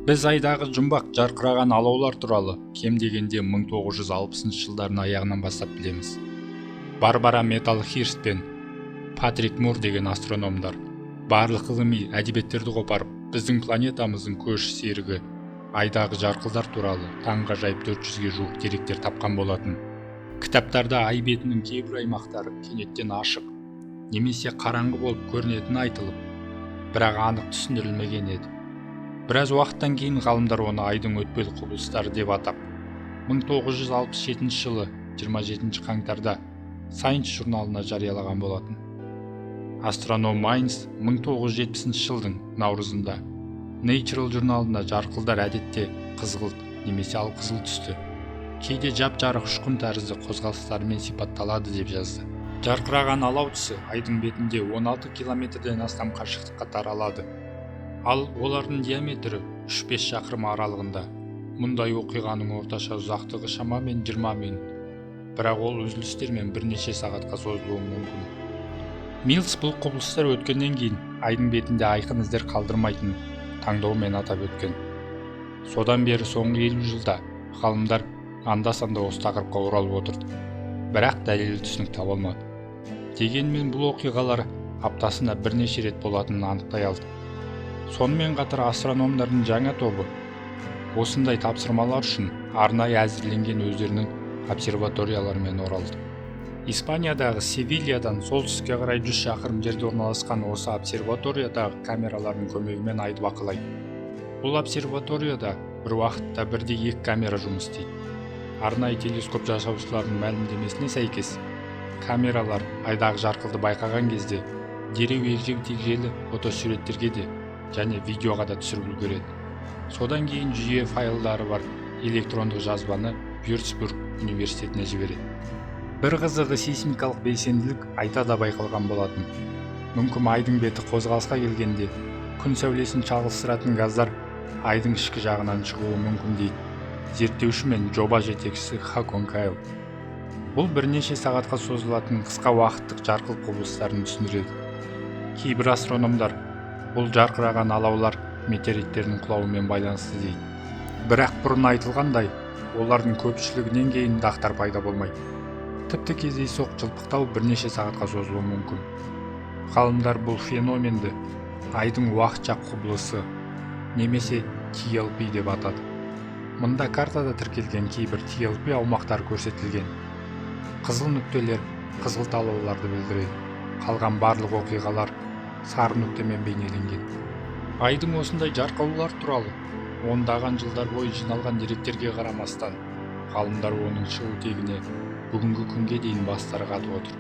Біз айдағы жұмбақ жарқыраған алаулар туралы кем дегенде 1960 жылдардың аяғынан бастап білеміз. Барбара Метал Хирст пен Патрик Мур деген астрономдар барлық ғылыми әдебиеттерді қопарып, біздің планетамыздың көрші серігі айдағы жарқылдар туралы таңғажайып 400-ге жуық деректер тапқан болатын. Кітаптарда ай бетінің кейбір аймақтары кенеттен ашық немесе қараңғы болып көрінетіні айтылып, бірақ анық түсіндірілмеген еді. Біраз уақыттан кейін ғалымдар оны айдың өтпелі құбылыстары деп атап, 1967 жылы 27 қаңтарда Science журналына жариялаған болатын. Астроном Майнс 1970 жылдың наурызында Nature журналында жарқылдар әдетте қызғылт немесе алқызыл түсті, кейде жап-жарық ұшқын тәрізді қозғалыстарымен сипатталады деп жазды. Жарқыраған алау түсі айдың бетінде 16 километрден астам қашықтыққа таралады, ал олардың диаметрі 3-5 шақырым аралығында. Мұндай оқиғаның орташа ұзақтығы шамамен 20 минут, бірақ ол үзілістермен бірнеше сағатқа созылуы мүмкін. Милс бұл құбылыстар өткеннен кейін айдың бетінде айқын іздер қалдырмайтынын таңдаумен атап өткен. Содан бері соңғы 50 жылда ғалымдар анда-санда осы тақырыпқа оралып отырды, бірақ дәлелді түсінік таба алмады. Дегенмен бұл оқиғалар аптасына бірнеше рет болатынын анықтай алды. Сонымен қатар астрономдардың жаңа тобы осындай тапсырмалар үшін арнайы әзірленген өздерінің обсерваторияларымен оралды. Испаниядағы Севильядан солтүстікке қарай 100 шақырым жерде орналасқан осы обсерваториядағы камералардың көмегімен айды бақылайды. Бұл обсерваторияда бір уақытта бірдей екі камера жұмыс істейді. Арнайы телескоп жасаушылардың мәлімдемесіне сәйкес, камералар айдағы жарқылды байқаған кезде дереу егжей-тегжейлі фотосуреттерге де және видеоға да түсіріп үлгереді. Содан кейін жүйе файлдары бар электрондық жазбаны Вюрцбург университетіне жібереді. Бір қызығы, сейсмикалық белсенділік айда да байқалған болатын. Мүмкін, айдың беті қозғалысқа келгенде күн сәулесін шағылыстыратын газдар айдың ішкі жағынан шығуы мүмкін, дейді зерттеуші мен жоба жетекшісі Хакон Кайл. Бұл бірнеше сағатқа созылатын қысқа уақыттық жарқыл құбылыстарын түсіндіреді. Кейбір астрономдар бұл жарқыраған алаулар метеориттердің құлауымен байланысты дейді, бірақ бұрын айтылғандай, олардың көпшілігінен кейін дақтар пайда болмайды. Тіпті кездейсоқ жылпықтау бірнеше сағатқа созылуы мүмкін. Ғалымдар бұл феноменді айдың уақытша құбылысы немесе TLP деп атады. Мұнда картада тіркелген кейбір TLP аумақтары көрсетілген. Қызыл нүктелер қызғылт алауларды білдіреді, қалған барлық оқиғалар сары нүктемен бейнеленген. Айдың осындай жарқылаулар туралы ондаған жылдар бойы жиналған деректерге қарамастан, ғалымдар оның шығу тегіне бүгінгі күнге дейін бастары қатып отыр.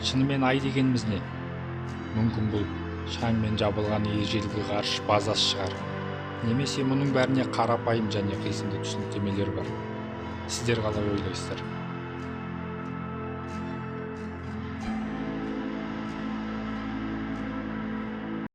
Шынымен ай дегеніміз не? Мүмкін, бұл шаңмен жабылған ежелгі ғарыш базасы шығар немесе мұның бәріне қарапайым және қисынды түсініктемелер бар. Сіздер қалай ойлайсыздар?